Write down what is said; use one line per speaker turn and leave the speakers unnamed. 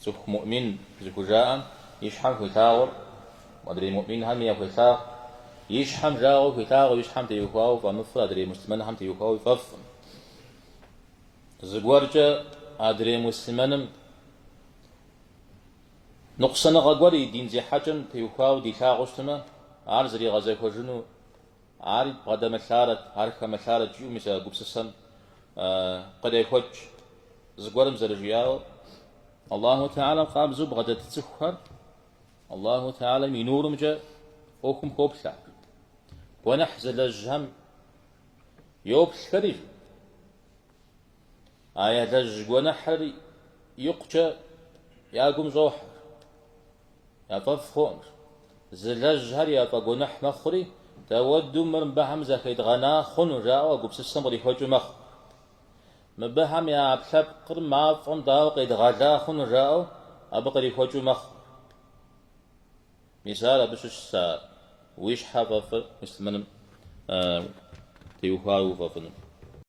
Цӏыху муӏмин зыхужаӏэм и щхьэм хуилъагъур адрей муӏминхэми яхуелъагъу. И щхьэм жагъуэу хуилъагъур и щхьэм теухуауэ фӏэмыфӏыр адрей муслъымэнхэм теухуауэ фӏэфӏкъым. Зыгуэркӏэ адрей муслъымэным ныкъусаныгъэ гуэр и дин зехьэкӏэм теухуауэ дилъагъуу щытмэ, ар зэригъэзэхуэжыну, ар бгъэдэмылъарэт, ар хэмылъарэт жиӏэу мис а гупсысэм кърехуэкӏ. Зыгуэрым зэрыжиӏауэ, Аллаху Тэхьэлам къабзэу бгъэдэт цӏыхухэр Аллаху Тэхьэлам и нурымкӏэ ӏуэхум хоплъэ. Гуэныхь зылэжьхэм йоплъхэри, а ялэжь гуэныхьыр икъукӏэ я гум щӏохьэ, яфӏэфӏ хъукъым. Зылэжьхэр яфӏэгуэныхь мэхъури, дауэду мыр мыбыхэм захедгъэна хъуну, жаӏэу а гупсысэм кърихуэкӏыу мэхъу. Мыбыхэм я ӏэпкълъэпкъыр мафӏэм дауэ къедгъэла хъуну, жаӏэу абы кърихуэкӏыу мэхъу. Мис ар абы щыщщ а уи щхьэ фӏэфӏыр муслъымэным теухуауэ уфӏэфӏыным.